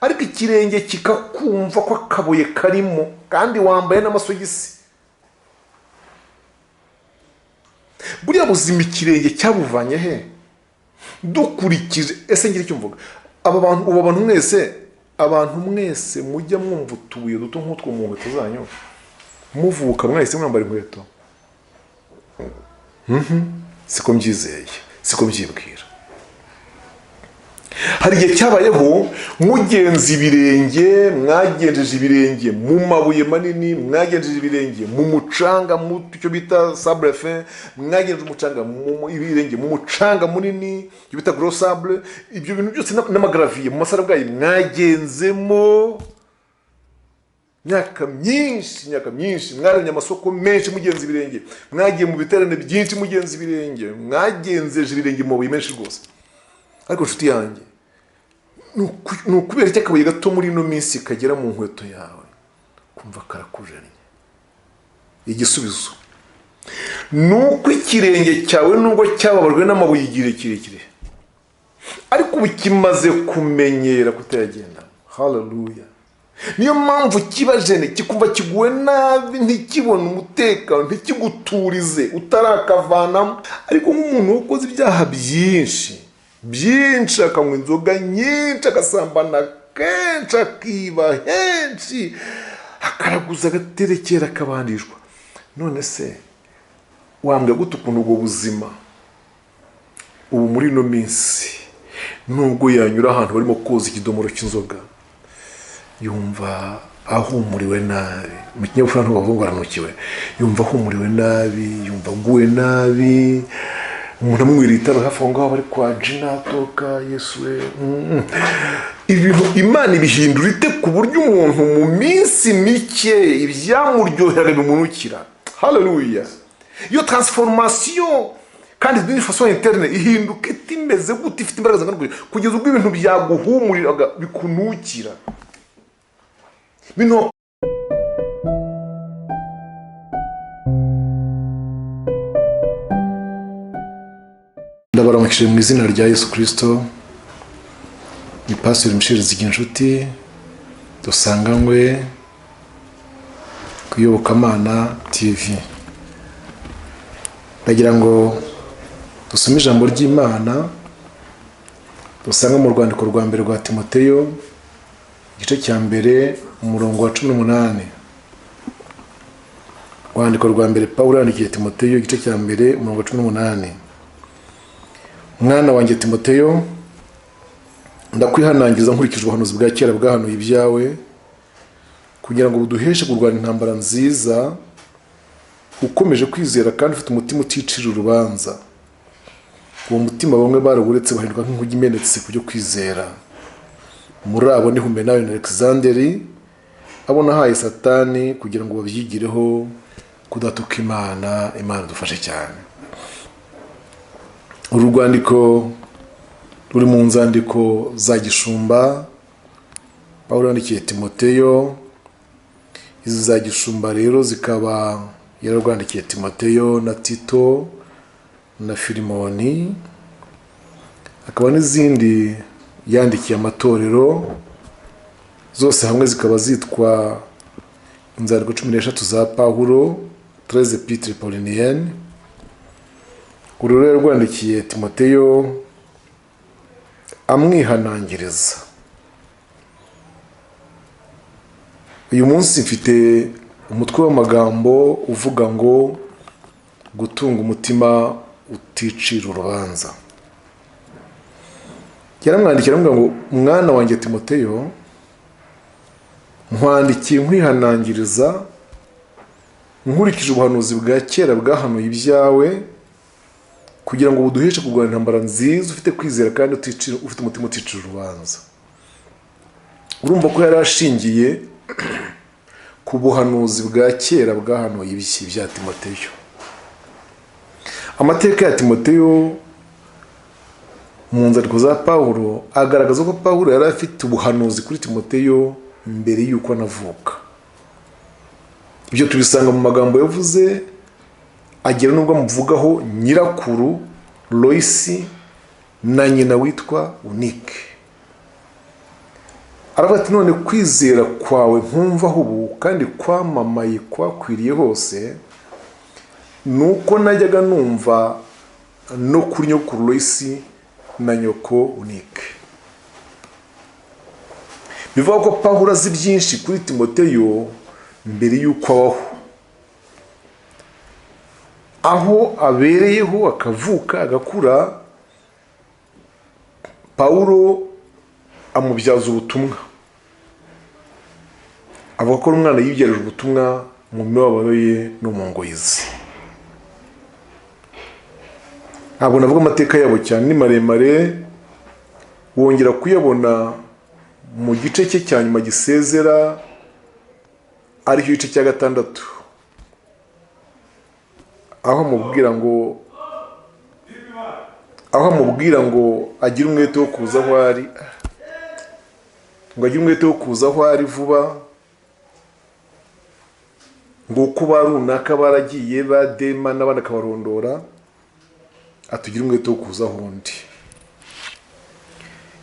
Ariko ikirenge kikakumva ko akabuye karimo, kandi wambaye n'amasogisi. Buriya buzima ikirenge cyabuvanye he? Dukurikije ese ngira icyo mvuga, aba bantu, ubu abantu mwese mujya mwumva utubuye duto nk'utwo mu nkweto zanyu, muvuka mwahise mwambara inkweto? Siko mbyizeye, siko mbyibwira. Hari igihe cyabayeho mugenza ibirenge, mwagenjeje ibirenge mu mabuye manini, mwagenjeje ibirenge mu mucanga muto, icyo bita sable fin, mwagenjeje umucanga mu ibirenge mu mucanga munini, icyo bita gros sable. Ibyo bintu byose n'amagravier mu masarabwayi mwagenzemo myaka myinshi, myaka myinshi, mwaremye amasoko menshi mugenza ibirenge, mwagiye mu biterane byinshi mugenza ibirenge, mwagenzeje ibirenge mu mabuye menshi rwose. Ariko nshuti yanjye, ni ukubera iki akabuye gato muri ino minsi kagera mu nkweto yawe kumva karakujannye? Igisubizo ni uko ikirenge cyawe nubwo cyababajwe n'amabuye igihe kirekire, ariko ubu kimaze kumenyera kutayagenda. Haleluya! Niyo mpamvu kiba jene, kikumva kiguwe nabi, ntikibone umutekano, ntikiguturize utarakavanamo. Ariko nk'umuntu wakoze ibyaha byinshi byinshi, akanywa inzoga nyinshi, agasambana kenshi, akiba henshi, akaraguza, agaterekera, akabandishwa, none se wambwira gute ukuntu ubwo buzima ubu muri ino minsi, nubwo yanyura ahantu barimo koza ikidomoro cy'inzoga, yumva ahumuriwe nabi? Mu kinyabupfura ntibavuga ngo aranukiwe, yumva ahumuriwe nabi, yumva aguwe nabi. Umuntu amwira itara hafi aho ngaho bari kwa jina toka Yesu we. Ibintu Imana ibihindura ite ku buryo umuntu mu minsi mike ibyamuryoheraga bimunukira? Haleluya! Iyo transformation kandi d'une façon interne ihinduka itimeze gute, ifite imbaraga zingana gute, kugeza ubwo ibintu byaguhumuriraga bikunukira? Bino ndabaramukije mu izina rya Yesu Kristo. Ni Pastor Michel Zigirinshuti, dusanganywe ku Iyobokamana TV. Ndagira ngo dusome ijambo ry'Imana dusanga mu rwandiko rwa mbere rwa Timoteyo, igice cya mbere, umurongo wa 18. Urwandiko rwa mbere Pawulo yandikiye Timoteyo, igice cya mbere, umurongo wa 18. Mwana wanjye Timoteyo, ndakwihanangiriza nkurikije ubuhanuzi bwa kera bwahanuye ibyawe, kugira ngo buduheshe kurwana intambara nziza, ukomeje kwizera kandi ufite umutima uticira urubanza. Uwo mutima bamwe barawuretse bahinduka nk'inkuge imenetse ku byo kwizera. Muri abo ni Humenayo na Alexanderi, abo nahaye Satani kugira ngo babyigireho kudatuka Imana. Imana idufashe cyane. Uru rwandiko ruri mu nzandiko za gishumba Pawulo yandikiye Timoteyo. Izi za gishumba rero zikaba yararwandikiye Timoteyo na Tito na Filimoni, hakaba n'izindi yandikiye amatorero, zose hamwe zikaba zitwa inzandiko 13 za Pawulo, 13 épîtres pauliniennes. Uru rero rwandikiye Timoteyo amwihanangiriza. Uyu munsi mfite umutwe w'amagambo uvuga ngo gutunga umutima uticira urubanza. Yaramwandikiye aramubwira ngo mwana wanjye Timoteyo, nkwandikiye nkwihanangiriza nkurikije ubuhanuzi bwa kera bwahanuye ibyawe, kugira ngo buduheshe kurwana intambara nziza, ufite kwizera kandi ufite umutima uticira urubanza. Urumva ko yari ashingiye ku buhanuzi bwa kera bwahanuye ibya Timoteyo. Amateka ya Timoteyo mu nzandiko za Pawulo agaragaza ko Pawulo yari afite ubuhanuzi kuri Timoteyo mbere y'uko anavuka. Ibyo tubisanga mu magambo yavuze, agera n'ubwo amuvugaho nyirakuru Loisi na nyina witwa Unike. Aravuga ati none kwizera kwawe nkumvaho ubu kandi kwamamaye kwakwiriye hose, nuko najyaga numva no kuri nyokuru Loyisi na nyoko Unike. Bivuga ko Pawulo azi byinshi kuri Timoteyo mbere y'uko abaho, aho abereyeho akavuka agakura. Pawulo amubyaza ubutumwa, avuga ko umwana yibyarije ubutumwa mu mibabaro ye no mu ngoyi ze. Ntabwo navuga amateka yabo cyane, ni maremare, wongera kuyabona mu gice cye cya nyuma gisezera, aricyo gice cya 6, aho amubwira ngo agire umwete wo kuza aho ari, ngo agire umwete wo kuza aho ari vuba, ngo uko ba runaka baragiye ba Dema n'abandi akabarondora, atugire umwete wo kuza aho undi.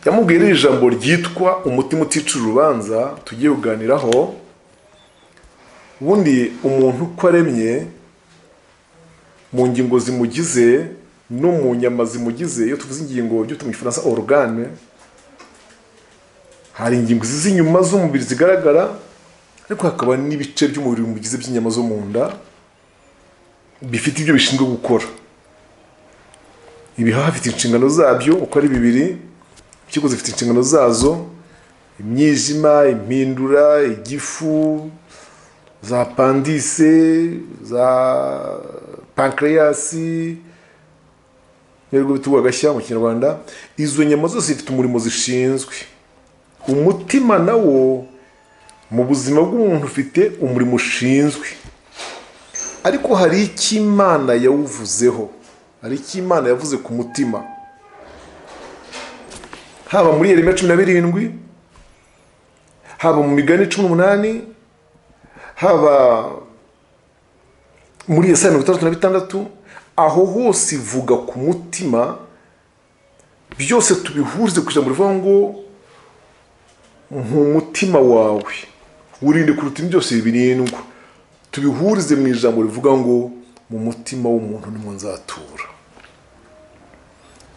Yamubwiye iri jambo ryitwa umutima utica urubanza tugiye kuganiraho. Ubundi umuntu uko aremye, mu ngingo zimugize no mu nyama zimugize, iyo tuvuze ingingo ibyo mu Gifaransa organe, hari ingingo z'inyuma z'umubiri zigaragara, ariko hakaba n'ibice by'umubiri bimugize by'inyama zo mu nda bifite ibyo bishinzwe gukora. Ibihaha bifite inshingano zabyo uko ari bibiri, impyiko zifite inshingano zazo, imyijima, impindura, igifu, za appendice, za pancréas, nibwo bitugwa agashya mu Kinyarwanda. Izo nyama zose zifite umurimo zishinzwe. Umutima nawo mu buzima bw'umuntu ufite umurimo ushinzwe, ariko hari icyo Imana yawuvuzeho, hari icyo Imana yavuze ku mutima, haba muri Yeremiya 17, haba mu Migani 18, haba muri Yesaya 66. Aho hose ivuga ku mutima. Byose tubihurize ku ijambo rivuga ngo mutima wawe urinde kuruta ibindi byose birindwa. Tubihurize mu ijambo rivuga ngo mu mutima w'umuntu nimwo nzatura.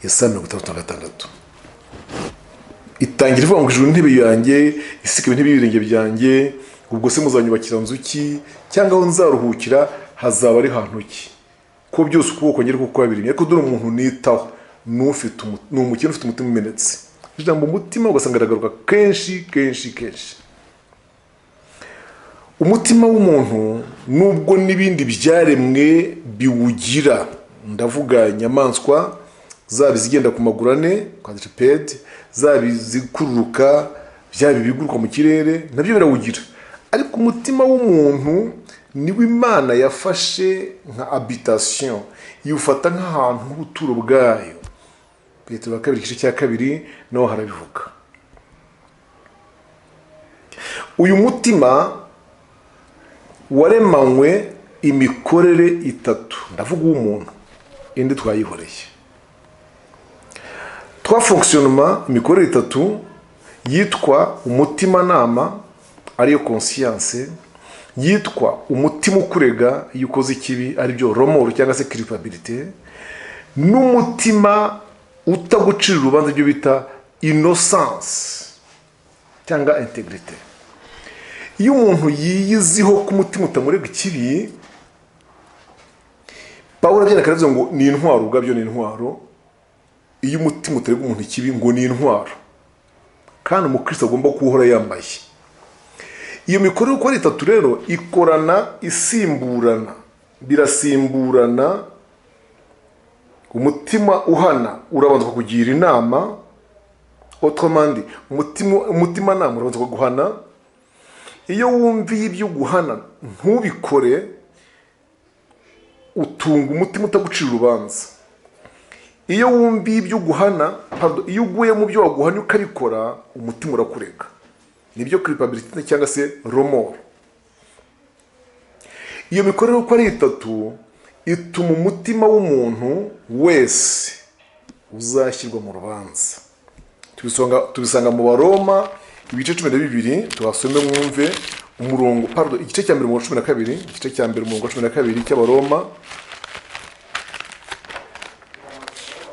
Yesaya 66 itangira ivuga ngo ijuru intebe yanjye, isi ikaba intebe y'ibirenge byanjye, ubwo se muzanyubakira nzu ki, cyangwa aho nzaruhukira hazaba ari hantu ki, ko byose ukuboko ngere kuko wabiremye. Ariko dore umuntu nitaho ni umukene ufite umutima umenetse. Ijambo umutima ugasanga iragaruka kenshi kenshi kenshi. Umutima w'umuntu, nubwo n'ibindi byaremwe biwugira, ndavuga inyamaswa, zaba izigenda ku maguru ane, quadrupède, zaba izikururuka, byaba ibiguruka mu kirere, nabyo birawugira, ariko umutima w'umuntu niwo Imana yafashe nka habitation, iwufata nk'ahantu h'ubuturo bwayo. Petero wa kabiri igice cya 2 naho harabivuga. Uyu mutima waremanywe imikorere itatu, ndavuga uw'umuntu, indi twayihoreye. Trois fonctionnement, imikorere itatu yitwa umutimanama, ariyo conscience, yitwa umutima ukurega iyo ukoze ikibi, aribyo remords cyangwa se culpabilité, n'umutima utagucira urubanza, ibyo bita innocence cyangwa intégrité. Iyo umuntu yiyiziho ko umutima utamurega ikibi, Pawulo abyandika aravuze ngo ni intwaro, ubwabyo ni intwaro. Iyo umutima utarega umuntu ikibi, ngo ni intwaro, kandi umukristo agomba kuwuhora yambaye. Iyo mikorere uko ari itatu rero ikorana isimburana, birasimburana. Umutima uhana urabanza kukugira inama, autrement dit umutimanama urabanza kuguhana. Iyo wumviye ibyo guhana ntubikore, utunga umutima utagucira urubanza. Iyo wumviye ibyo guhana, pardon, iyo uguye mu byo waguhanye ukabikora, umutima urakurega, nibyo culpabilité cyangwa se remords. Iyo mikorere uko ari itatu ituma umutima w'umuntu wese uzashyirwa mu rubanza. Tubisanga mu Baroma ibice 12, tuhasome mwumve umurongo, pardon, igice cya mbere umurongo wa 12, igice cya mbere umurongo wa 12 cy'Abaroma,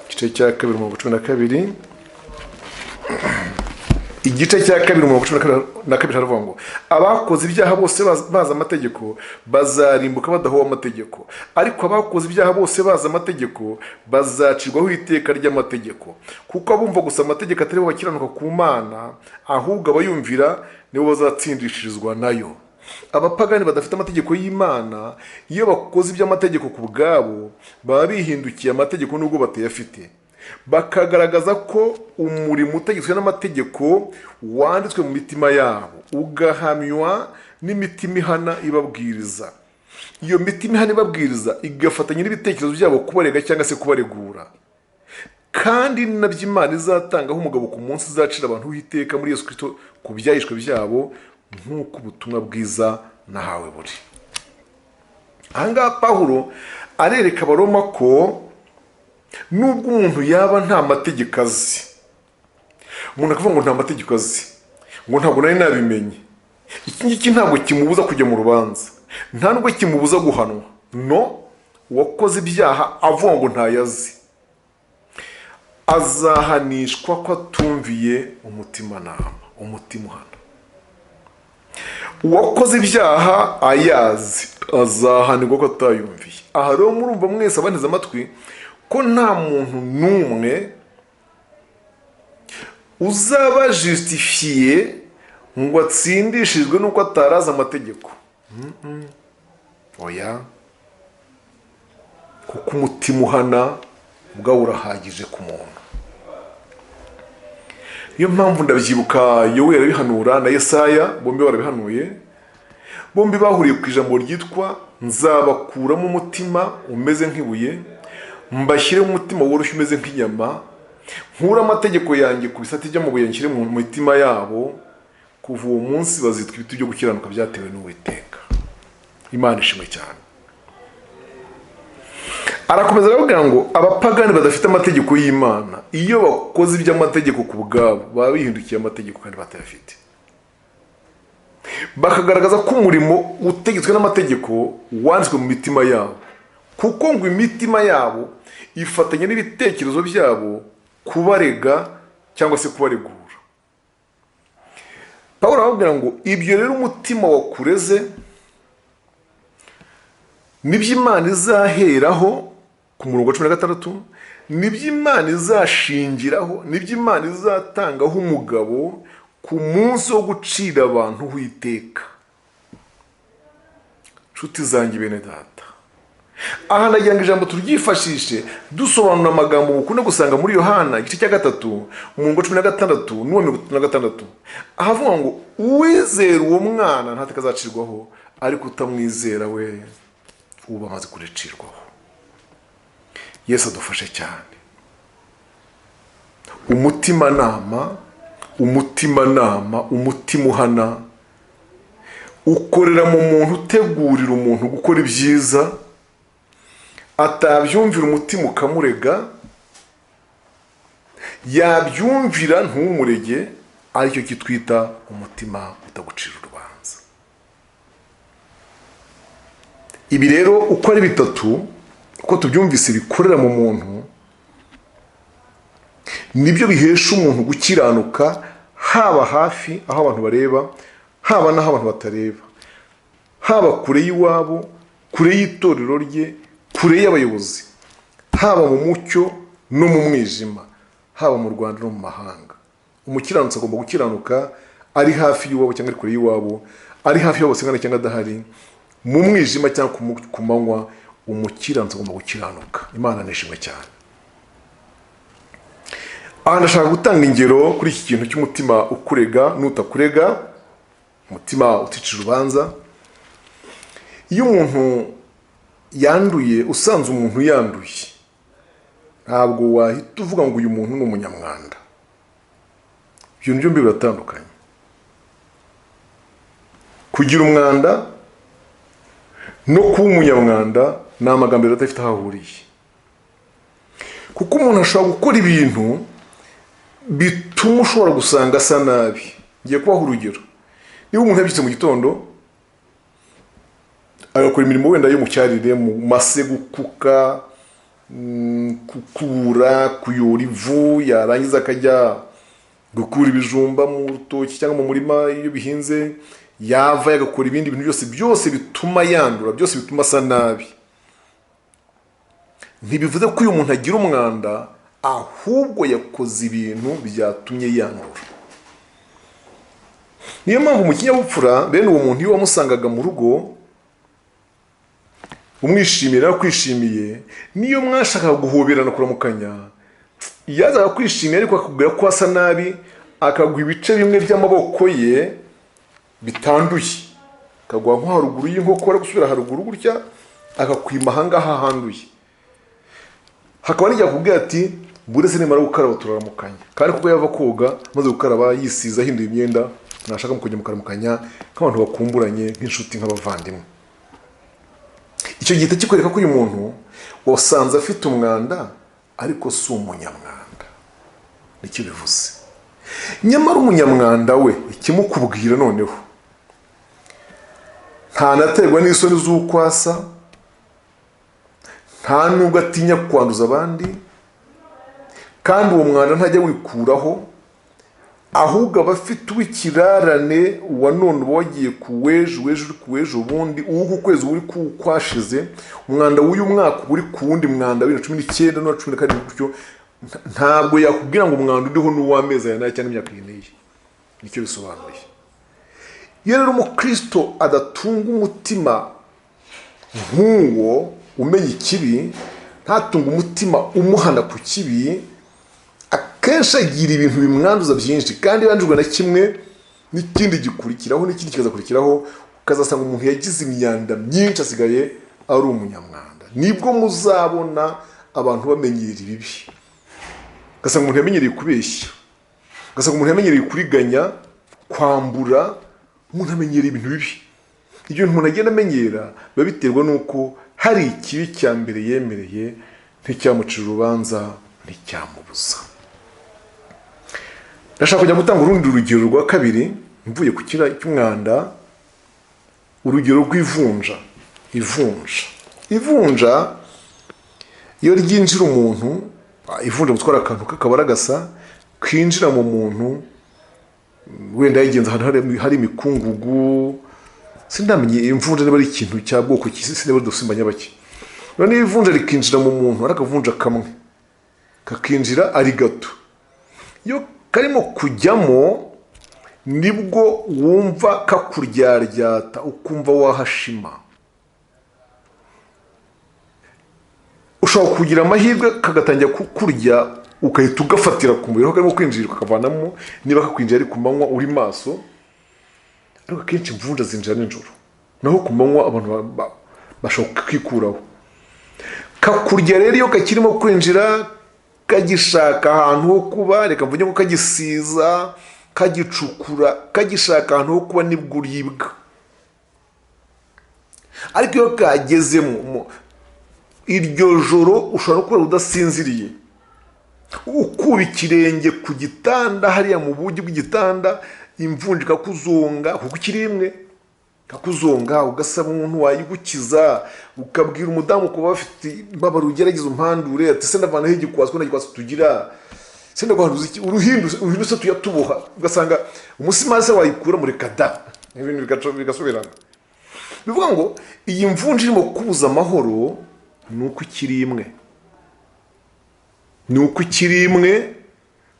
igice cya kabiri umurongo wa 12, igice cya kabiri umurongo wa 12 haravuga ngo abakoze ibyaha bose bazi amategeko bazarimbuka badahowe amategeko, ariko abakoze ibyaha bose bazi amategeko bazacirwaho iteka ry'amategeko, kuko abumva gusa amategeko atari bo bakiranuka ku Mana, ahubwo abayumvira nibo bazatsindishirizwa nayo. Abapagani badafite amategeko y'Imana iyo bakoze iby'amategeko ku bwabo baba bihindukiye amategeko nubwo batayafite, bakagaragaza ko umurimo utegetswe n'amategeko wanditswe mu mitima yabo, ugahamywa n'imitima ihana ibabwiriza. Iyo mitima ihana ibabwiriza igafatanya n'ibitekerezo byabo kubarega cyangwa se kubaregura. Kandi nabyo Imana izatangaho umugabo ku munsi izacira abantu uwiteka muri Yesu Kristo ku byahishwe byabo, nk'uko ubutumwa bwiza nahawe buri. Aha ngaha Pawulo arereka Abaroma ko nubwo umuntu yaba nta mategeko azi, umuntu akavuga ngo nta mategeko azi, ngo ntabwo nari nabimenye, iki ngiki ntabwo kimubuza kujya mu rubanza, nta nubwo kimubuza guhanwa. No uwakoze ibyaha avuga ngo ntayazi azahanishwa ko atumviye umutimanama, umutima uhana. Uwakoze ibyaha ayazi azahanirwa ko atayumviye. Aha rero murumva mwese abanteze amatwi ko nta muntu n'umwe uzaba justifiye ngo atsindishijwe n'uko atarazi amategeko. Oya, kuko umutima uhana ubwawo urahagije ku muntu. Niyo mpamvu ndabyibuka Yoweri arabihanura na Yesaya, bombi barabihanuye, bombi bahuriye ku ijambo ryitwa nzabakuramo umutima umeze nk'ibuye, mbashyire umutima woroshye umeze nk'inyama, nkure amategeko yanjye ku bisate by'amabuye nshyire mu mitima yabo, kuva uwo munsi bazitwa ibiti byo gukiranuka byatewe n'Uwiteka. Imana ishimwe cyane. Arakomeza aravuga ngo abapagani badafite amategeko y'Imana iyo bakoze iby'amategeko ku bwabo baba bihindukiye amategeko kandi batayafite, bakagaragaza ko umurimo utegetswe n'amategeko wanditswe mu mitima yabo, kuko ngo imitima yabo ifatanya n'ibitekerezo byabo kubarega cyangwa se kubaregura. Pawulo arababwira ngo ibyo rero umutima wakureze nibyo Imana izaheraho ku murongo wa 16, nibyo Imana izashingiraho, nibyo Imana izatangaho umugabo ku munsi wo gucira abantu witeka. Nshuti zanjye bene data, aha nagira ngo ijambo turyifashishe dusobanura amagambo mukunda gusanga muri Yohana igice cya 3 umurongo wa 16 n'uwa 36, ahavuga ngo uwizera uwo mwana ntateka azacirwaho, ariko utamwizera we ubu amaze kuricirwaho. Yesu adufashe cyane. Umutimanama, umutimanama, umutima uhana ukorera mu muntu, utegurira umuntu gukora ibyiza, atabyumvira umutima ukamurega, yabyumvira ntumurege, aricyo kitwita umutima utagucira urubanza. Ibi rero uko ari bitatu, uko tubyumvise bikorera mu muntu, nibyo bihesha umuntu gukiranuka, haba hafi aho abantu bareba, haba n'aho abantu batareba, haba kure y'iwabo, kure y'itorero rye, kure y'abayobozi, haba mu mucyo no mu mwijima, haba mu Rwanda no mu mahanga. Umukiranutsi agomba gukiranuka ari hafi y'iwabo cyangwa ari kure y'iwabo, ari hafi y'abo basengana cyangwa adahari, mu mwijima cyangwa ku manywa, umukiranutsi agomba gukiranuka. Imana nishimwe cyane. Aha ndashaka gutanga ingero kuri iki kintu cy'umutima ukurega n'utakurega, umutima uticira urubanza. Iyo umuntu yanduye, usanze umuntu yanduye, ntabwo wahita uvuga ngo uyu muntu ni umunyamwanda. Ibintu byombi biratandukanye. Kugira umwanda no kuba umunyamwanda ni amagambo adafite aho ahuriye, kuko umuntu ashobora gukora ibintu bituma ushobora gusanga asa nabi, Ngiye kubaha urugero. Niba umuntu yabyutse mu gitondo agakora imirimo wenda yo mu cyarire, mu mase, gukuka, gukubura, kuyora ivu, yarangiza akajya gukura ibijumba mu rutoki cyangwa mu murima iyo bihinze, yava agakora ibindi bintu byose byose bituma yandura, byose bituma asa nabi, ntibivuze ko uyu muntu agira umwanda, ahubwo yakoze ibintu byatumye yandura. Niyo mpamvu mu kinyabupfura bene uwo muntu iyo wamusangaga mu rugo umwishimira, kwishimiye, niyo mwashakaga guhoberana, kuramukanya, yazaga kwishimiye ariko akakubwira ko asa nabi, akaguha ibice bimwe by'amaboko ye bitanduye, akaguha nko haruguru y'inkokora gusubira haruguru gutya, akakwima ahangaha handuye. Hakaba n'igihe akubwira ati buretse nimara gukaraba turaramukanya, kandi kuko yava koga amaze gukaraba yisize ahinduye imyenda, nashaka mukujya mukaramukanya nk'abantu bakumburanye, nk'inshuti, nk'abavandimwe. Icyo gihita kikwereka ko uyu muntu wasanze afite umwanda ariko si umunyamwanda, nicyo bivuze. Nyamara umunyamwanda we ikimukubwira noneho, ntanaterwa n'isoni z'uko asa, nta nubwo atinya kwanduza abandi, kandi uwo mwanda ntajya wikuraho, ahubwo aba afite uw'ikirarane wa none uba wagiye ku w'ejo, w'ejo uri ku w'ejo bundi, uw'uku kwezi uri ku kwashize, umwanda w'uyu mwaka uba uri ku wundi mwanda wa 2019 n'uwa 17 gutyo. Ntabwo yakubwira ngo umwanda uriho ni uw'amezi aya n'aya cyangwa imyaka iyi n'iyi. Nicyo bisobanuye. Iyo rero umukristo adatunga umutima nk'uwo umenya ikibi, ntatunge umutima umuhana ku kibi, akenshi agira ibintu bimwanduza byinshi, kandi yandujwe na kimwe n'ikindi gikurikiraho, n'ikindi kikazakurikiraho, ukazasanga umuntu yagize imyanda myinshi, asigaye ari umunyamwanda. Nibwo muzabona abantu bamenyera ibibi, ugasanga umuntu yamenyereye kubeshya, ugasanga umuntu yamenyereye kuriganya, kwambura, umuntu amenyereye ibintu bibi. Ibyo bintu umuntu agenda amenyera biba biterwa n'uko hari ikibi cya mbere yemereye, nticyamucira urubanza, nticyamubuza. Ndashaka kujya gutanga urundi rugero rwa kabiri mvuye ku kira cy'umwanda, urugero rw'ivunja. Ivunja iyo ryinjira umuntu, ivunja gutwara akantu k'akabara gasa kinjira mu muntu, wenda yagenze ahantu hari imikungugu, sindamenye imvunja niba ari ikintu cya bwoko ki, niba ari udusimba nyabaki. None ivunja rikinjira mu muntu ari akavunja kamwe, kakinjira ari gato, iyo karimo kujyamo nibwo wumva kakuryaryata, ukumva wahashima. Ushobora kugira amahirwe kagatangira kukurya, ukahita ugafatira ku mubiri aho karimo kwinjira, ukavanamo, niba kakwinjira ari ku manywa uri maso. Ariko akenshi imvunja zinjira nijoro, naho ku manywa abantu bashobora kwikuraho. Kakurya rero iyo kakirimo kwinjira, kagishaka ahantu ho kuba, reka mvuge ko kagisiza, kagicukura, kagishaka ahantu ho kuba, nibwo uribwa. Ariko iyo kagezemo iryo joro ushobora no kuba udasinziriye, ukuba ikirenge ku gitanda hariya mu bugi bw'igitanda, imvunja ikakuzonga kuko ikiri imwe, kakuzonga, ugasaba umuntu wayigukiza, ukabwira umudamu kuba bafite imbabaro, ugerageza umpandure, ati se ndavanaho igikwasi ko nta gikwasi tugira, se ndaguhanduza iki, uruhindu se tuyatuboha, ugasanga umusimase wayikura muri kada, ibintu bigasubirana. Bivuga ngo iyi mvunja irimo kubuza amahoro ni uko ikiri imwe, ni uko ikiri imwe,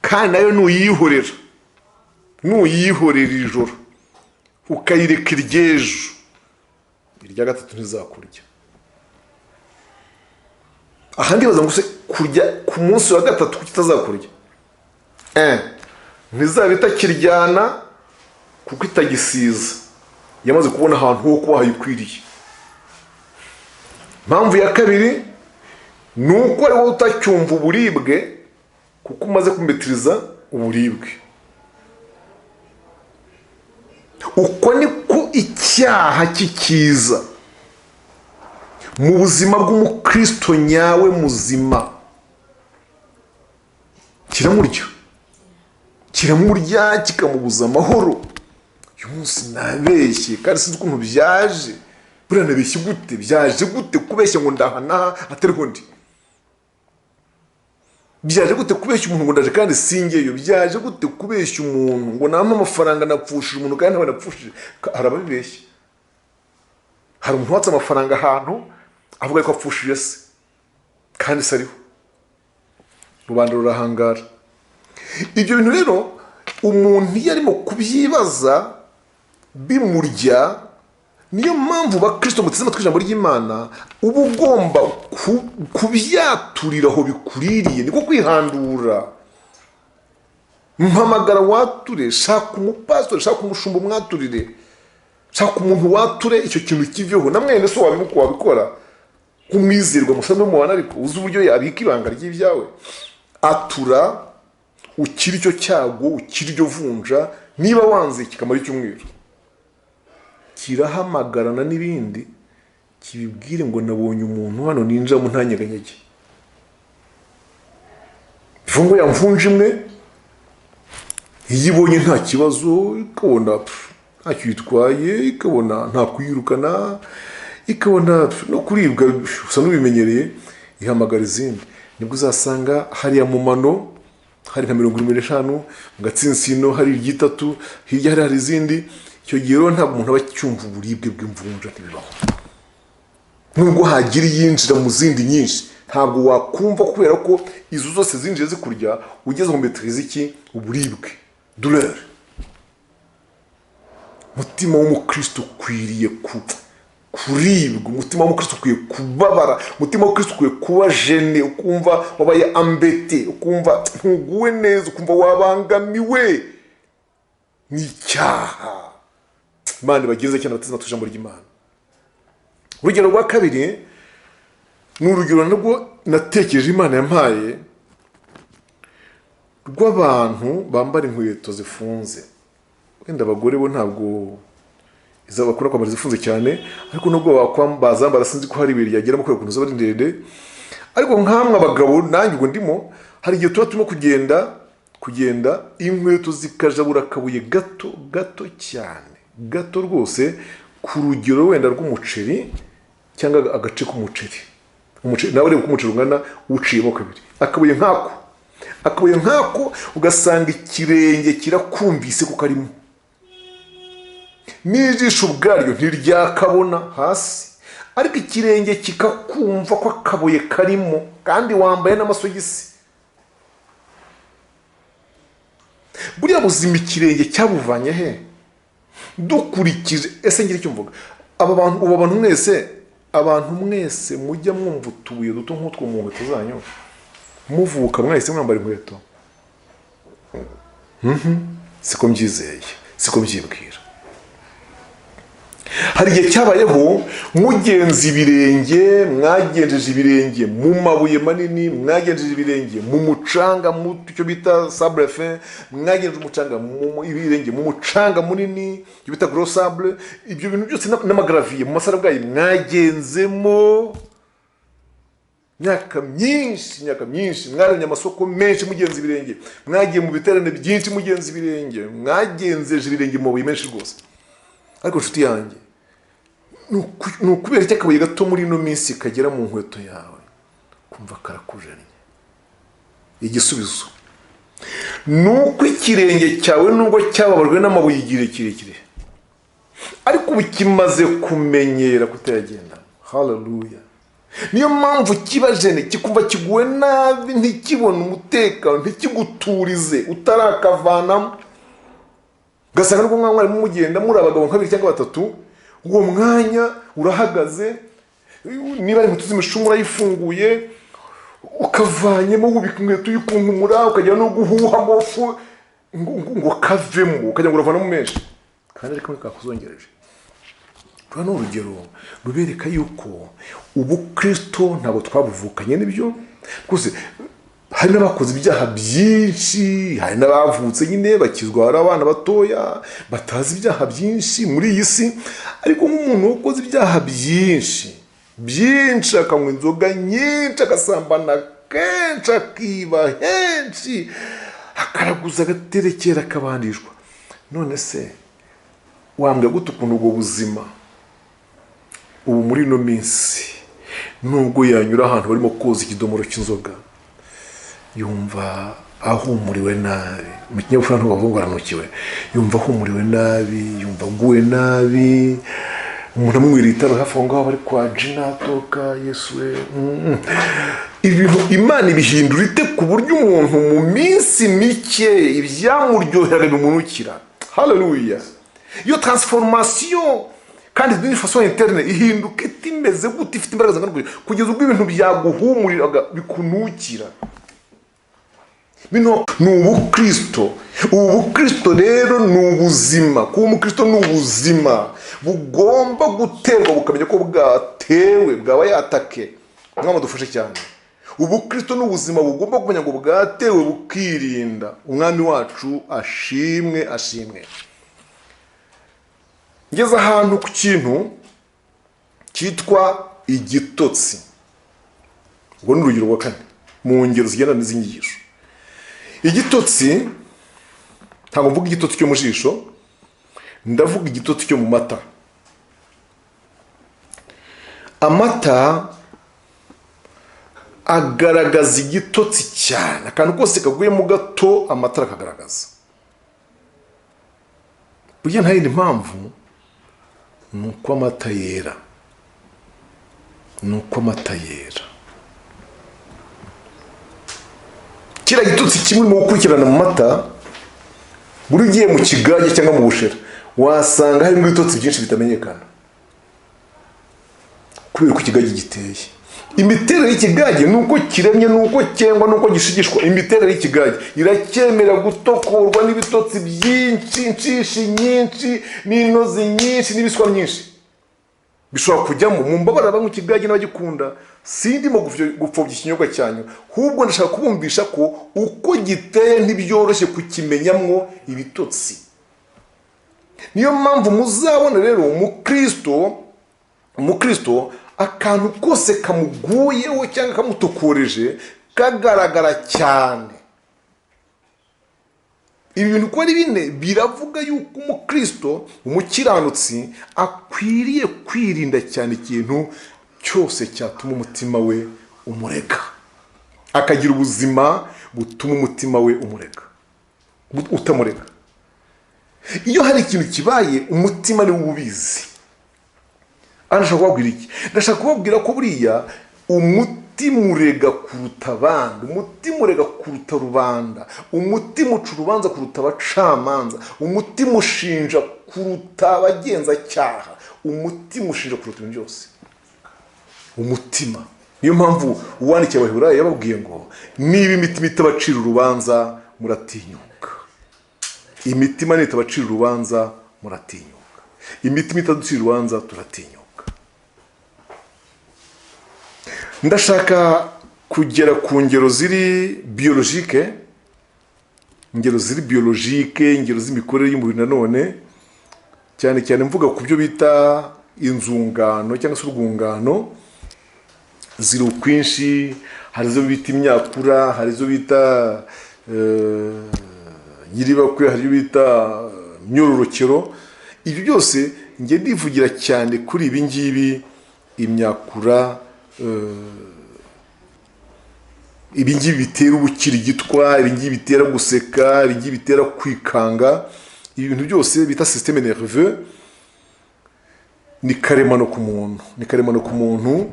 kandi nayo nuyihorera, nuyihorera ijoro ukayireka iryejo, irya gatatu ntizakurya. Ahandi baza ngo se kurya ku munsi wa gatatu kuki itazakurya? Ntizaba itakiryana kuko itagisiza, yamaze kubona ahantu ho kuba hayikwiriye. Impamvu ya kabiri ni uko ari wowe utacyumva uburibwe kuko umaze kumetiriza uburibwe. Uko niko icyaha kikiza mu buzima bw'umukristo nyawe muzima, kiramurya, Kiramurya, kikamubuza amahoro. Uyu munsi nabeshye kandi sinzi ukuntu byaje. Buriya nabeshye gute? Byaje gute kubeshya ngo ndaha n'aha atariho ndi? Byaje gute kubeshya umuntu ngo ndaje kandi singeyo? Byaje gute kubeshya umuntu ngo nampe amafaranga napfushije umuntu kandi ntawe napfushije? Hari ababibeshya. Hari umuntu watse amafaranga ahantu avuga ko apfushije se kandi se ariho. Rubanda rurahangara. Ibyo bintu rero umuntu iyo arimo kubyibaza bimurya. Niyo mpamvu bakristo muteze amatwi ijambo ry'Imana, uba ugomba kubyaturira aho bikuririye, niko kwihandura. Mpamagara wature, shaka umupastori, shaka umushumba umwaturire, shaka umuntu wature icyo kintu kiveho. Na mwene so wabikora kumwizerwa musanzwe mubana, ariko uzi uburyo yabika ibanga ry'ibyawe. Atura ukiri icyo cyago, ukiri iryo vunja, niba wanze kikamara icyumweru kirahamagarana n'ibindi kibibwire ngo nabonye umuntu hano ninjamo ntanyeganyege. Mvungo ya mvunja imwe iyo ibonye nta kibazo, ikabona ntacyo yitwaye, ikabona nta kuyirukana, ikabona no kuribwa usa n'ubimenyereye, ihamagara izindi. Nibwo uzasanga hariya mu mano hari nka 75, mu gatsinsino hari iry'itatu, hirya hari izindi. Icyo gihe rero ntabwo umuntu aba acyumva uburibwe bw'imvunja, ntibibaho. Nubwo hagira iyinjira mu zindi nyinshi, ntabwo wakumva kubera ko izo zose zinjiye zikurya, ugeze mu metero z'iki uburibwe, douleur. Umutima w'umukristo ukwiriye kuribwa, umutima w'umukristo ukwiye kubabara, umutima w'umukristo ukwiye kuba gêné, ukumva wabaye embêté, ukumva ntuguwe neza, ukumva wabangamiwe n'icyaha. Imana ibagenze cyane abateze amatwi ijambo ry'Imana. Urugero rwa kabiri ni urugero narwo natekereje Imana yampaye, rw'abantu bambara inkweto zifunze. Wenda abagore bo ntabwo izo bakunda kwambara zifunze cyane, ariko nubwo bazambara sinzi ko hari ibuye ryageramo kubera ukuntu ziba ari ndende. Ariko nkamwe abagabo, nanjye ubwo ndimo, hari igihe tuba turimo kugenda inkweto zikajabura akabuye gato gato cyane, gato rwose, ku rugero wenda rw'umuceri cyangwa agace k'umuceri. Umuceri nawe ureba uko umuceri ungana uciyemo kabiri, akabuye nk'ako, akabuye nk'ako, ugasanga ikirenge kirakumvise ko karimo, n'ijisho ubwaryo ntiryakabona hasi, ariko ikirenge kikakumva ko akabuye karimo, kandi wambaye n'amasogisi. Buriya buzima ikirenge cyabuvanye he? Dukurikije ese ngira icyo mvuga, aba bantu, ubu abantu mwese, abantu mwese mujya mwumva utubuye duto nk'utwo mu nkweto zanyu, muvuka mwahise mwambara inkweto? Siko mbyizeye, siko mbyibwira. Hari igihe cyabayeho mugenza ibirenge, mwagenjeje ibirenge mu mabuye manini, mwagenjeje ibirenge mu mucanga, mu cyo bita sable fin, mwagenjeje umucanga mu ibirenge mu mucanga munini, icyo bita gros sable. Ibyo bintu byose n'amagravier mu masarabwayi mwagenzemo myaka myinshi, imyaka myinshi, mwaremye amasoko menshi mugenza ibirenge, mwagiye mu biterane byinshi mugenza ibirenge, mwagenzeje ibirenge mu mabuye menshi rwose. Ariko nshuti yanjye, ni ukubera iki akabuye gato muri ino minsi kagera mu nkweto yawe kumva karakujannye? Igisubizo ni uko ikirenge cyawe nubwo cyababajwe n'amabuye igihe kirekire, ariko ubu kimaze kumenyera kutayagenda. Haleluya! Niyo mpamvu kiba gêné, kikumva kiguwe nabi, ntikibone umutekano, ntikiguturize utarakavanamo. Ugasanga nubwo mwarimu mugenda muri abagabo nka babiri cyangwa batatu, uwo mwanya urahagaze, niba ari inkweto z'imishumi urayifunguye, ukavanyemo, wubika inkweto uyikunkumura, ukajya no guhuhamo fu ngo kavemo, ukajya ngo uravanamo menshi kandi ariko kakuzongereje. Ruriya ni urugero rubereka yuko ubukristo ntabwo twabuvukanye. Nibyo rwose, hari n'abakoze ibyaha byinshi, hari n'abavutse nyine bakizwa ari abana batoya batazi ibyaha byinshi muri iyi si. Ariko nk'umuntu wakoze ibyaha byinshi byinshi, akanywa inzoga nyinshi, agasambana kenshi, akiba henshi, Akaraguza, agaterekera, akabandishwa. None se wambwira gute ukuntu ubwo buzima ubu muri ino minsi, nubwo yanyura ahantu barimo koza ikidomoro cy'inzoga, yumva ahumuriwe nabi? Mu kinyabupfura ntubavuga ngo aranukiwe. Yumva ahumuriwe nabi, yumva aguwe nabi. Umuntu amwira itara hafi aho ngaho bari kwa jinatoka. Yesu we! Ibintu Imana ibihindura ite ku buryo umuntu mu minsi mike ibyamuryoheraga bimunukira? Haleluya! Iyo transformation kandi d'une façon interne ihinduka itimeze gute, ifite imbaraga zingana gute, kugeza ubwo ibintu byaguhumuriraga bikunukira? Bino ni ubukristo. Ubu bukristo rero ni ubuzima. Kuba umukristo ni ubuzima bugomba guterwa, bukamenya ko bwatewe, bwaba yatake. Umwami dufashe cyane. Ubukristo ni ubuzima bugomba kumenya ngo bwatewe, bukirinda. Umwami wacu ashimwe, ashimwe. Ngeze ahantu ku kintu cyitwa igitotsi. Ubwo ni urugero rwa kane mu ngero zigendana n'izi nyigisho. Igitotsi, ntabwo mvuga igitotsi cyo mu jisho, ndavuga igitotsi cyo mu mata. Amata agaragaza igitotsi cyane. Akantu kose kaguyemo gato, amata arakagaragaza. Burya nta yindi mpamvu, ni uko amata yera, ni uko amata yera. Kiriya gitotsi kimwe mu gukurikirana mu mata, buri ugiye mu kigage cyangwa mu bushera, wasanga harimo ibitotsi byinshi bitamenyekana, kubera uko ikigage giteye. Imiterere y'ikigage ni uko kiremye, ni uko cyengwa, ni uko gishigishwa. Imiterere y'ikigage iracyemera gutokorwa n'ibitotsi byinshi, inshishi nyinshi n'inozi nyinshi n'ibiswa myinshi bishobora kujyamo. Mu mbabara banywa ikigage n'abagikunda, sindimo gupfobya ikinyobwa cyanyu, ahubwo ndashaka kubumvisha ko uko giteye ntibyoroshye kukimenyamwo ibitotsi. Niyo mpamvu muzabona rero umukristo akantu kose kamuguyeho cyangwa kamutokoreje kagaragara cyane. Ibi bintu uko ari bine biravuga yuko umukristo, umukiranutsi, akwiriye kwirinda cyane ikintu cyose cyatuma umutima we umurega, akagira ubuzima butuma umutima we umurega, utamurega. Iyo hari ikintu kibaye, umutima niwo ubizi. Aha ndashaka kubabwira iki? Ndashaka kubabwira ko buriya umutima urega kuruta abandi, umutima urega kuruta rubanda, umutima uca urubanza kuruta abacamanza, umutima ushinja kuruta abagenzacyaha, umutima ushinja kuruta ibintu byose. Umutima. Niyo mpamvu uwandikiye Abaheburayo yababwiye ngo niba imitima itabacira urubanza muratinyuka. Imitima nitabacira urubanza muratinyuka. Imitima itaducira urubanza turatinyuka. Ndashaka kugera ku ngero ziri biologique, ingero ziri biologique, ingero z'imikorere y'umubiri nanone, cyane cyane mvuga ku byo bita inzungano cyangwa se urwungano. Ziri ukwinshi: hari izo bita imyakura, hari izo bita nyiribakwe, hari izo bita myororokero. Ibyo byose njye ndivugira cyane kuri ibi ngibi, imyakura, ibi ngibi bitera ubukirigitwa, ibi ngibi bitera guseka, ibi ngibi bitera kwikanga. Ibi bintu byose bita système nerveux ni karemano ku muntu, ni karemano ku muntu,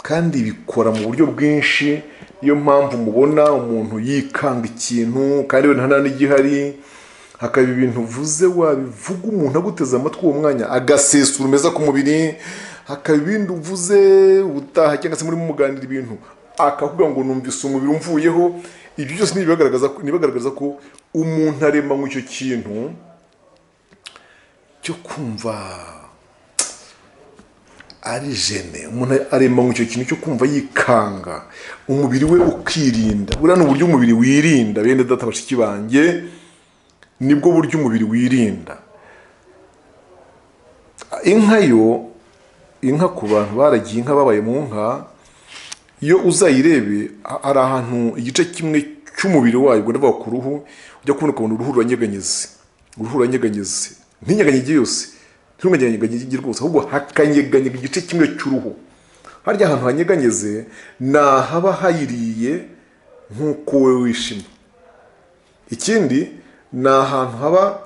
kandi bikora mu buryo bwinshi. Niyo mpamvu mubona umuntu yikanga ikintu kandi we nta n'igihari, hakaba ibintu uvuze, wabivuga umuntu aguteze amatwi uwo mwanya agasesura umeza ku mubiri, hakaba ibindi uvuze ubutaha cyangwa se murimo muganira ibintu, akakubwira ngo numvise umubiri umvuyeho. Ibyo byose ni ibigaragaza ko umuntu aremanywe icyo kintu cyo kumva ari gêné. Umuntu aremanywe icyo kintu cyo kumva yikanga, umubiri we ukirinda. Buriya ni uburyo umubiri wirinda, bene data, bashiki banjye, nibwo buryo umubiri wirinda. Inka yo, inka ku bantu baragiye inka, babaye mu nka, iyo uzayirebe, hari ahantu igice kimwe cy'umubiri wayo, ubwo ndavuga ku ruhu, Ujya kubona ukabona uruhu ruranyeganyeze, uruhu ruranyeganyeze, ntinyeganyege yose, ntirunyeganyege rwose, ahubwo hakanyeganyega igice kimwe cy'uruhu. Harya ahantu hanyeganyeze ni ahaba hayiriye nk'uko wowe wishima. Ikindi ni ahantu haba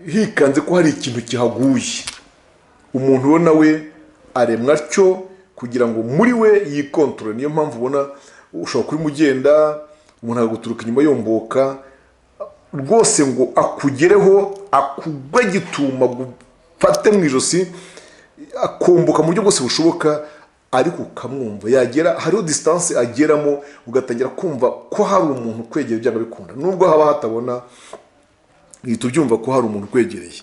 hikanze ko hari ikintu kihaguye. Umuntu ubona we aremwa atyo kugira ngo muri we yikontorore. Niyo mpamvu ubona ushobora kuba ugenda umuntu akaguturuka inyuma yomboka rwose ngo akugereho, akugwe gituma, agufate mu ijosi, akomboka mu buryo bwose bushoboka, ariko ukamwumva yagera hariho distance ageramo ugatangira kumva ko hari umuntu ukwegereye byanga bikunda, nubwo haba hatabona uhita ubyumva ko hari umuntu ukwegereye.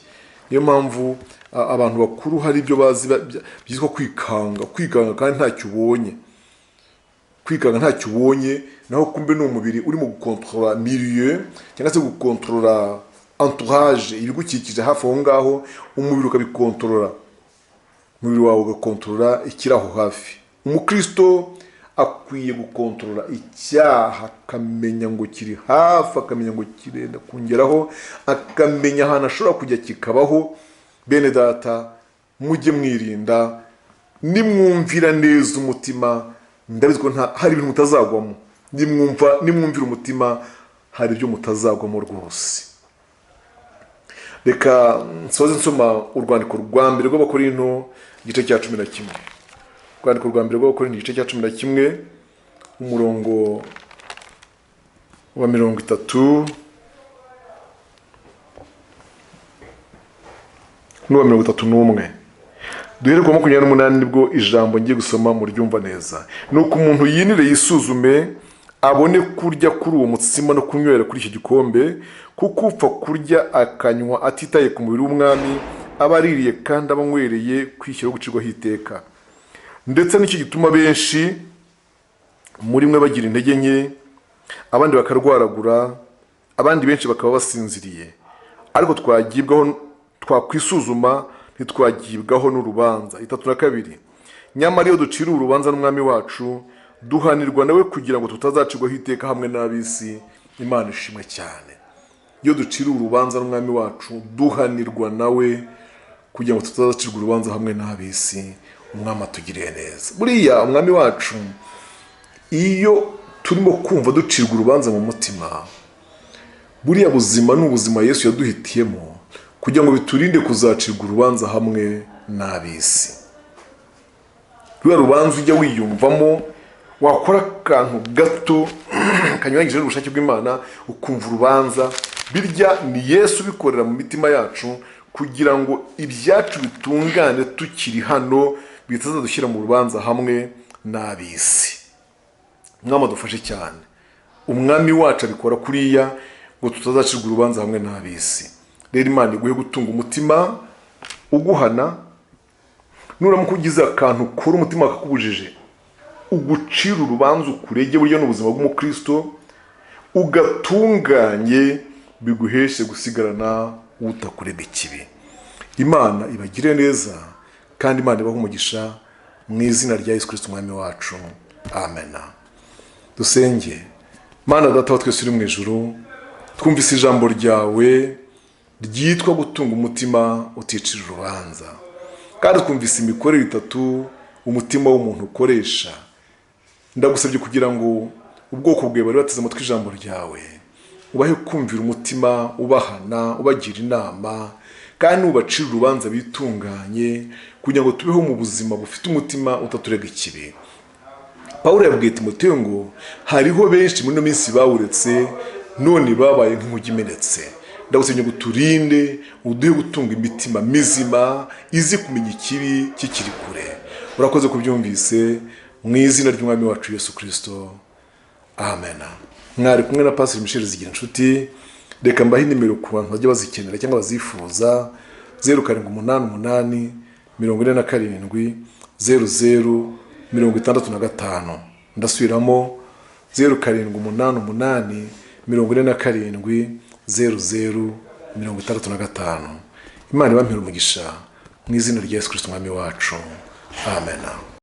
Niyo mpamvu abantu bakuru hari ibyo bazi byitwa kwikanga, kwikanga kandi ntacyo ubonye, kwikanga ntacyo ubonye, naho kumbe ni umubiri urimo gukontorora milieu cyangwa se gukontorora entourage, ibigukikije hafi aho ngaho, umubiri ukabikontorora, umubiri wawe ugakontorora ikiri aho hafi. Umukristo akwiye gukontorora icyaha, akamenya ngo kiri hafi, akamenya ngo kirenda kungeraho, akamenya ahantu ashobora kujya kikabaho. Bene data, mujye mwirinda, nimwumvira neza umutima, ndabizi ko hari ibintu mutazagwamo. Nimwumvira umutima hari ibyo mutazagwamo rwose. Reka nsoze nsoma urwandiko rwa mbere rw'Abakorinto igice cya 11. Urwandiko rwa mbere rw'Abakorinto igice cya 11 umurongo wa 30 n'uwa 31. Duhere ku 28 nibwo ijambo ngiye gusoma muryumva neza. Nuko umuntu yinire yisuzume abone kurya kuri uwo mutsima no kunywera kuri iki gikombe, kuko upfa kurya akanywa atitaye ku mubiri w'umwami aba aririye kandi aba anywereye kwishyira gucirwaho iteka. Ndetse nicyo gituma benshi muri mwe bagira intege nke, abandi bakarwaragura, abandi benshi bakaba basinziriye. Ariko twagibwaho, twakwisuzuma ntitwagibwaho n'urubanza. 32. Nyamara iyo ducira urubanza n'umwami wacu, duhanirwa nawe kugira ngo tutazacirwaho iteka hamwe n'ab'isi. Imana ishimwe cyane. Iyo ducira urubanza n'umwami wacu, duhanirwa nawe kugira ngo tutazacirwa urubanza hamwe n'ab'isi. Umwami atugiriye neza. Buriya umwami wacu, iyo turimo kumva ducirwa urubanza mu mutima, buriya buzima ni ubuzima Yesu yaduhitiyemo kugira ngo biturinde kuzacirwa urubanza hamwe n'ab'isi. Ruriya rubanza ujya wiyumvamo, wakora akantu gato kanyuranyije n'ubushake bw'Imana ukumva urubanza, birya ni Yesu ubikorera mu mitima yacu kugira ngo ibyacu bitungane tukiri hano, bitazadushyira mu rubanza hamwe n'ab'isi. Mwami adufashe cyane. Umwami wacu abikora kuriya ngo tutazacirwa urubanza hamwe n'ab'isi. Rero Imana iguhe gutunga umutima uguhana, nuramuka ugize akantu ukora umutima akakubujije, ugucira urubanza ukurege, buryo n'ubuzima bw'umukristo ugatunganye, biguheshe gusigarana utakurega ikibi. Imana ibagire neza kandi Imana ibahe umugisha mu izina rya Yesu Kristo umwami wacu. Amen. Dusenge. Mana data wa twese uri mu ijuru, twumvise ijambo ryawe ryitwa gutunga umutima uticira urubanza, kandi twumvise imikorere itatu umutima w'umuntu ukoresha. Ndagusabye kugira ngo ubwoko bwawe bari bateze amatwi ijambo ryawe, ubahe kumvira umutima, ubahana, ubagira inama, kandi ubacira urubanza bitunganye, kugira ngo tubeho mu buzima bufite umutima utaturega ikibi. Pawulo yabwiye Timoteyo ngo hariho benshi muri ino minsi bawuretse, none babaye nk'inkuge imenetse. Ndagusabye ngo uturinde, uduhe gutunga imitima mizima izi kumenya ikibi kikiri kure. Urakoze kubyumvise mu izina ry'umwami wacu Yesu Kristo. Amen. Mwari kumwe na Pastor Michel Zigirinshuti. Reka mbahe nimero ku bantu bajya bazikenera cyangwa bazifuza: 0788 47 00 65. Ndasubiramo: 0788 47 00 65. Imana ibampere umugisha mu izina rya Yesu Kristo umwami wacu. Amen.